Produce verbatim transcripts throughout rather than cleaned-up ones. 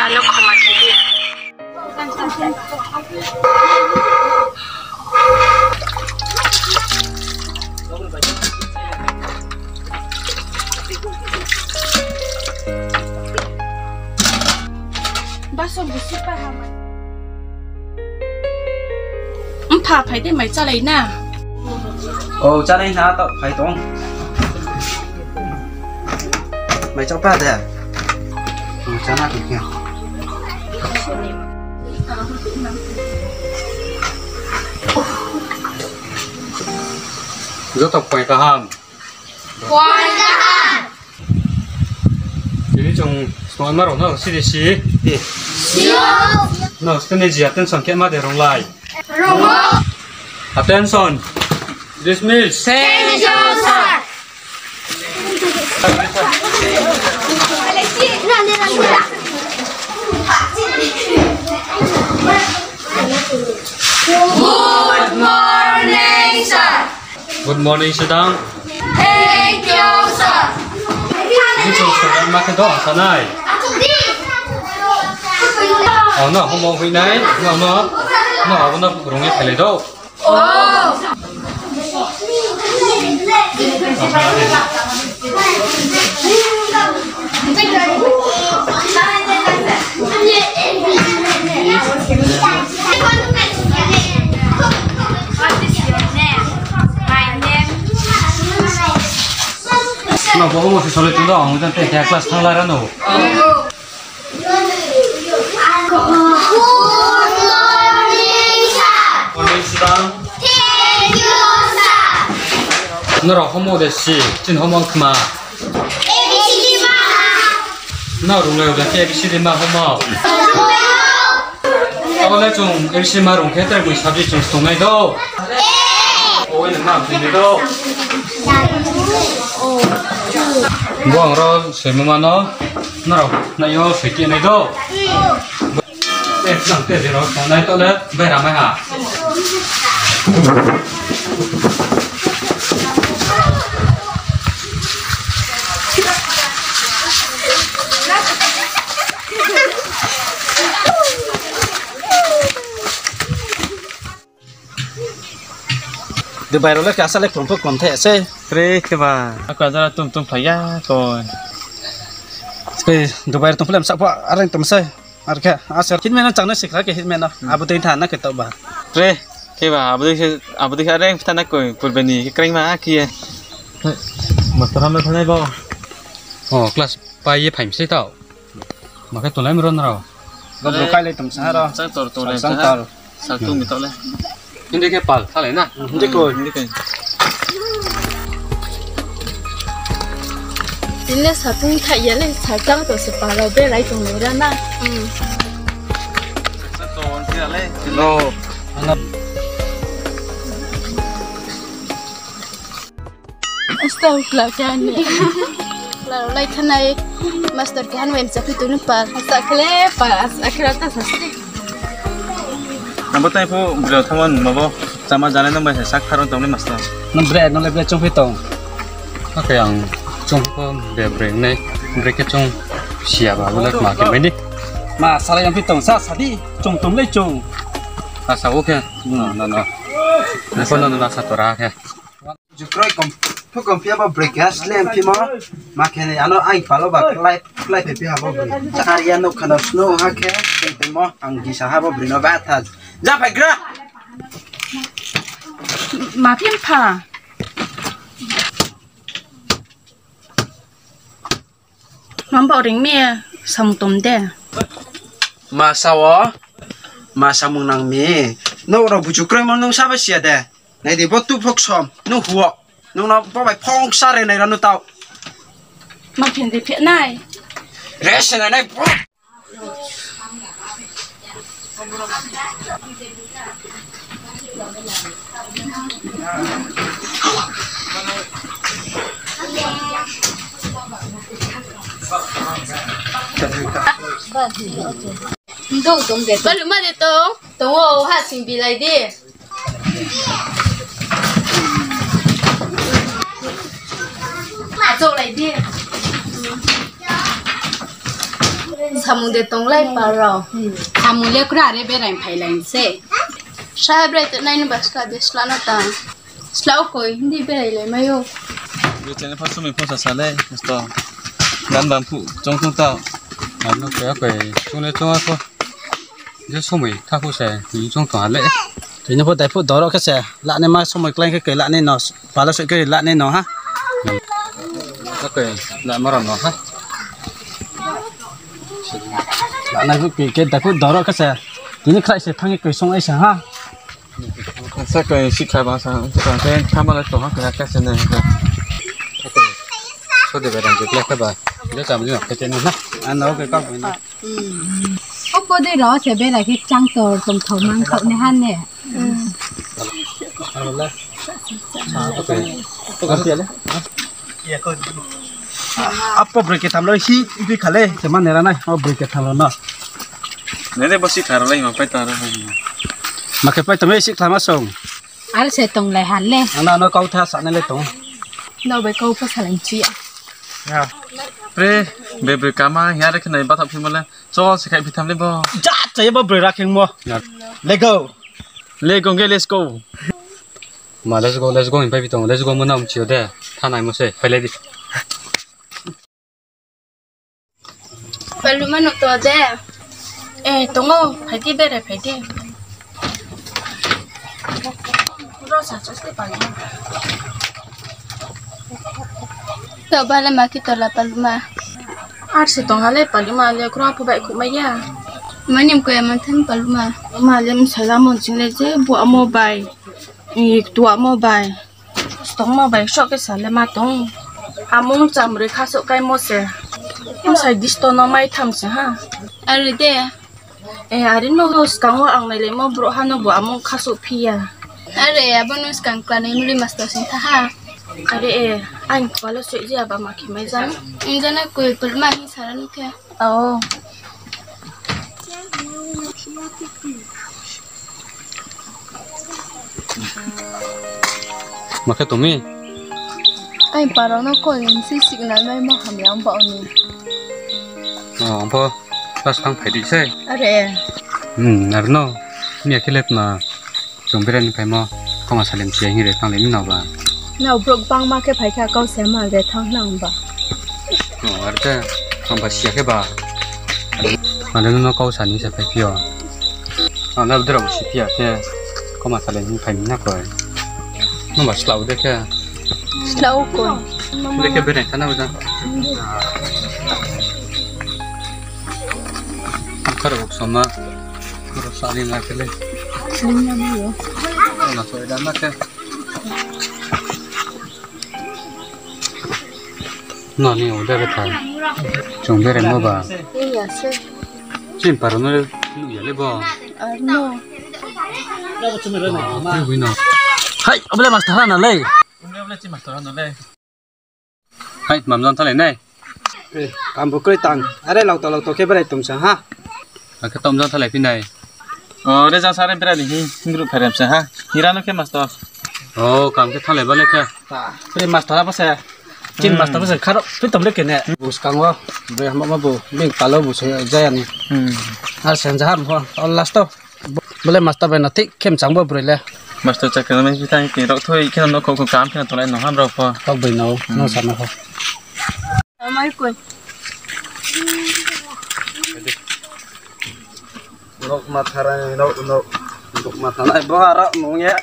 Ano khoma khe di. Baso busi pa ha. Mpha, phai de, mai chálai na. O, chálai na, taoh phai tong. Mai chá pa de. O, chá na tong khe. Joto poi kaham. Poi kaham. Tini chung snoima rao no sidi si. Di. Sio. No, sini ji attention khe ma de runglai. Rungo. Attention. Dismiss. Thank you, sir. Good morning, sir. Good morning, Sidang. Thank you, sir. Ini chung student ma khe do ang sanai. Oh, no, homo hui nai. No, no. No, abo no rung ye phailai do. Oh. What is your name? My name. No, bo homo se solai tong do, ang jang te khe class thang lara no. Good morning, sir. Morning, sir. Thank you, sir. Nrao homo de si, chini homo kma. A B C D ma. Nrao runglai o khe A B C D ma homo. Abo le chung A B C D ma rung khe tre boi subject chung tongnai do. O, ini ma tongnai do. Bo ang ro soimo ma no. Nrao nai yo soi khe nai do. Eh, nang te zero, nai to le, bai ramai ha. Dubai rao le kasa le klom pho klom the se. Tre khe ba. Ako jara tum tum phlai ya ko. Khe Dubai rao tong phlai msa pho areng tong se. Ar khe, asa hitman no chang no sikha khe hitman no. Hmm. Abo tei tha na khe to ba. Tre khe ba, abo dei khe, abo dei khe areng phtha na koi, purbe ni khe kreng ma khe ye. Master ham na thanai bo. O, class pai ye phaim se tao. Ma khe tolai mro nrao. Bo bro kai le tong sa ro. Chang tor tong le chang tor. Sa tu mi to le. Hindi khe pal, sa le na. Hindi ko. Hindi ko. Tini sa tung thai ya le, sa chang to se pal rao berai tong le ra na. Hmm. Sa to on khe le. No. Astaghfirullah, khe ani. Laro lai thanai, master khe han wem chaphi tunu pal. Asa khle pal, asa khle ta sasti. Abo tai pho bro thaman mabo chama janai nang bai sa sak tharon tongni master. Nang bre, nang le bre chungphi tong. Akhe ang chungphi pho bre bre nai, bre khe chung sia ba, bo le ma khe mai ni. Ma, salai yang phi tong, sa, sadi, chung tong le chung. Asa, okay. No, no, no. Nang pho no, no, sa tora khe. Jukroi kom, phu kom phi abo breakfast le phi mo. Ma khe ni ano ai palo ba klai, klai phi phi abo bri. Chakar ya no khana snow ha khe, teng teng mo, ang gisa ha bo bri no ba tha. Ja phai gra. Ma phi mpha. Mamba ring mi samung tom de. Ma sa wo, ma samung nang mi. Nung rao buju kroi mo nung sa ba sia de. Nai di bo tu phok som, nung huo. Nung no bo bai phong sa re nai ra nu tau. Ma phin di phi nai. Re se nai nai bo. Ndo tong de. Balu ma de tong. Tong o, ha sing bilai di. Achouh lai di. Samung de tonglai pal rao. Samung le kra re berai phailai se. Sa brai te nai no ba sla de sla no ta. Sla o koi, hindi berai lai mai o. Brai te nai pha sumai pho sa sa le, sto. Gan bam phu, chong chong ta. Ano koi, koi, chong le chong a pho. Je somoi kha phu se, ni chong tong ha le. Tini pho dai phu doro khe se, la nai ma somoi klai khe koi la nai no, pala se koi la nai no ha. Khe koi la ma ram no ha. La nai phu koi khe dai phu doro khe se, tini khlai se thang khe koi song ai se ha. Sa koi sikha ba sa, sa koi thama le tong ha koi khe se ne. So de beran je khlai khe ba, je cham ni no khe te ni ha. Ano koi ka koi na. Opo dei rao se berai khe chang tor tongthao mang khao ne ha ne. Apo broi ketham lo hi bi kha le. Se ma nera nai, o broi ketham lo no. Nere bo sikha rao lai ma pai ta rao. Ma khe pai tong mi sikha ma song. Ar se tonglai ha le. Ano ano kau tha sa nai le tong. No bai kau pho salai chi ya. Pre, be broi kama, ya re khe nai bathak phimo le. Cho, se khai phitham le bo. Ja, cha ye bo broi ra kheng mo. Let go. Let go, let's go. Ma, let's go, let's go, hin pai phitong, let's go, mo na um chi yo de. Thanai mo se, phai le di. Paluma no to de. Eh, tongo, phai di bere, phai di. Ro sa chos de paluma. To bale ma ki tola paluma. Ar se tong ha le paluma le kro phu bai khu mai ya. Manim ko ya man than paluma. Ma le msala mon ching le je bu amo bai. Tua mo bai. Tongmo bai soh khe sa le ma tong. Amung chamroi kha soh kaimo se. Msai disto no mai tham se ha. Are de. Eh, are no skang wo ang nailaimo brouhha no bo amung kha soh phi ya. Are, abo no skang klanai muli master sing tha ha. Are, eh, ang kualo soh je aba ma khe mai jang. Ang jana koi pulma hi sara no khe. Ao. Ma khe tong mi? Ai, parao no call ni se signal mai ma hamya ong ba o ni. O, ang pho class thanng phai di se. Are. Hmm, are no. Miya khe le tma. Chung bera ni phaimo, koma salem si hing re thanng le mi no ba. Nrao brouh bangma khe phai kha kau se ma re thanng nang ba. O, are te, ang ba siya khe ba. Ang le no kau sa ni se phai phi yo. Ang le bdra bo si phi ya khe, koma salem hing phai mi na koi. No ba slau de khe. Slau koi. De khe bera thanng na ba jang. Kar bo sama. Ro sali na kele. Sali na mo yo. Na so da na ke. No ni o da ke tha. Chung bere mo ba. Iya se. Chin paro no ya le bo. Ar no. Hai, abole master na le. Abole chin master na le. Hai, mamjang thalai nai. Eh, kambu kroi tang. Are lauto lauto khe berai tong sa ha. Akhe tomjang thalai phi nai. O, re jang sare berai ni hi, group pherem sa ha. Hira no khe master. O, kam khe thalai bale khe. Ta, pre master abo se. Chin master abo se kharo, pre tom le kene. Buskang wo, bre hama ma bu, bing palo bu se jaya ni. Hmm. Ar sen jahar mo, o last to. Bo-, bole master bai no thik khe mchang bo broi le. Master chakri no mai phi tang khe rok thoi khe no khou khou kam khe no tonglai no ham rok pho. Kok bai no, hmm, no sa no pho. Amai koi. Rok ma tharai rok, rok, rok ma tharai bo rok nung ye.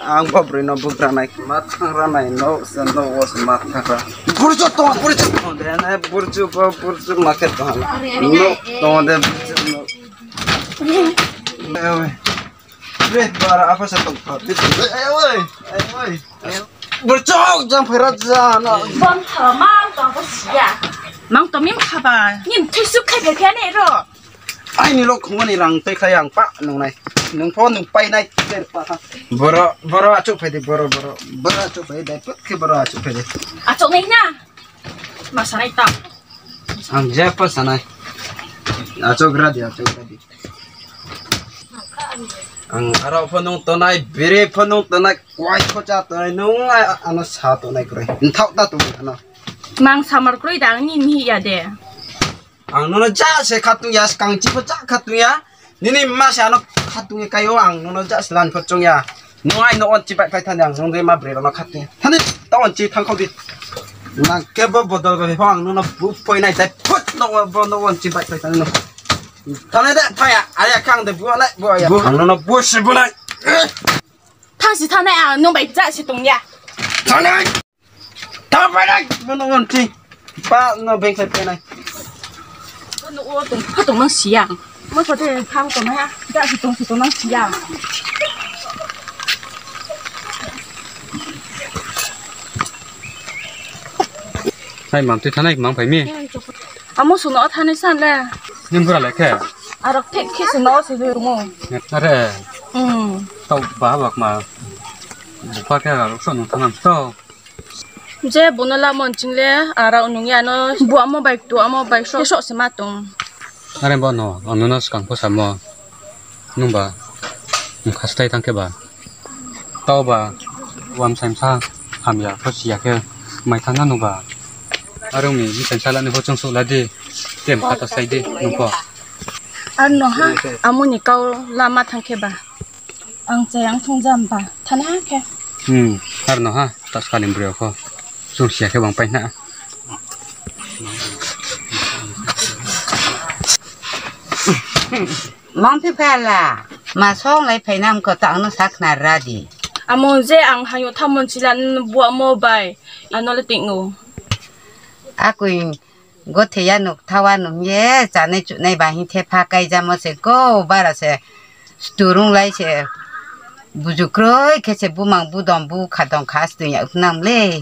Ang bo broi no bugra nai. Ma thangra nai no, sen no wo se ma thangra. Burju to, burju to de nai, burju bo, burju ma khe to. No, to de burju no. Oi. Bre, bara apa sa tong pa. Oi, oi, oi, oi. Burchok jang phera jana. Bom tha mang tong ko sia. Mang to mim khaba. Nim thui suk khai khai khai ne ro. Ai ni lok khungani rang tei khai ang pa nung nai. Nung pho nung pai nai ter pa ha. Boro, boro achuk phai di, boro, boro. Boro achuk phai dai put khe boro achuk phai di. Achuk nai na. Ma sanai ta. Ang je pa sanai. Achuk ra di, achuk ra di. Ang aro pho nung tonai, bere pho nung tonai, kwai pho cha tonai, nung ai ano sa tonai kroi. Nthao ta tonai ano. Mang samar kroi dang ni mi ya de. Ang nono ja se khatung ya, skang chi pho ja khatung ya. Nini ma se ano khatung ye kai o, ang nono ja se lan pho choung ya. Nung ai no on chi bai phai thani, ang nung de ma broi rao no khatung ya. Thani, ta on chi thang khau di. Nang khe bo bodol bai pho ang nono bu phoi nai tai phut no bo no on chi bai phai thani no. Thani de phai ya, are ya khang de bu nai bo ya. Bu ang nono bu si bu nai. Thang si thang nai, ang nung bai ja se tong ya. Thang nai. Thang pai nai, bo no on chi. Pa no beng sai pai nai. Bo no o tong, pha tong nang si ya. Mo sa de thang tong nai ha. Ja se tong se tong nang si ya. Hai, mam tui thanai, mang phai mi. Amo sung no thanai san le. Nini bura le khe? Arok thik khe sung no se de mo. Are. Hmm. Tau ba ba kma. Bupha khe arok so nung thanam to. Je bo no lamon ching le, arok nung ya no, bu amo bai tu amo bai so, so se ma tong. Are bo no, ang nono skang pho samo. Nungba, nung khastai tang khe ba. Tau ba, wam saimsa, hamya pho siya khe, mai thang na nungba. Are ong ni, saimsa la ni pho chung suh la di, tem kha ta sai di, nung pho. Ar no ha, amo ni kau lama thang khe ba. Ang chayang thung jam ba, thana khe. Hmm, ar no ha, ta skali broi pho. Chung siya khe bang pai na. Mang phi phala, ma song lai phai nam ko ta ang no sakhna ra di. Amo je ang hayo thamon chila n bu amo bai, ano le ting o. Akui gothe ya nuk thawa nung ye, chanai chunai ba hing the pha kai jamo se ko, bara se sturung lai se, buju kroi khe se bumang budom bu khadong kha stung ya uknam le.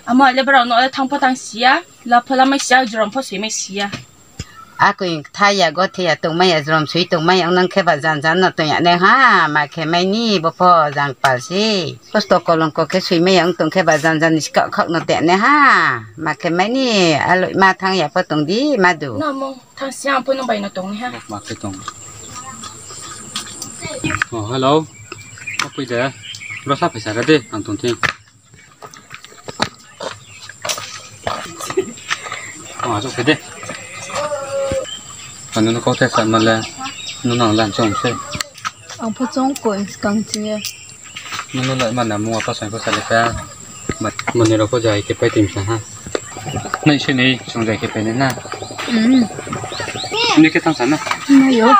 Amo le bara no le thang pho thang siya, la pho la mai siya, jrom pho sui mai siya. Akui thaya gothe ya tongmai ya, jrom sui tongmai ya, nang khe ba jan jan no tong ya ne ha, ma khe mai ni bo pho jang pal si. Kosto kolongko khe sui mai ya, tong khe ba jan jan ni skak khak no te ne ha, ma khe mai ni, aloi ma thang ya pho tong di, ma du. Namo, thang siya ang pho nung bai no tong ni ha. Ma khe tong. Oh, hello. Apui de. Bro sa phaisa ra de, ang tong thing. Ang achouh khe de. Ang nono kau the sa ma le, nono ang lan chong se. Ang pho chong ko skang ching ye. Nono lai ma na mung apa sai pho sa le kha. Mani rao pho jai khe pai tim sa ha. Nai se ni song jai khe pai nai na. Hmm. Ni khe thang sa na. Nai yo.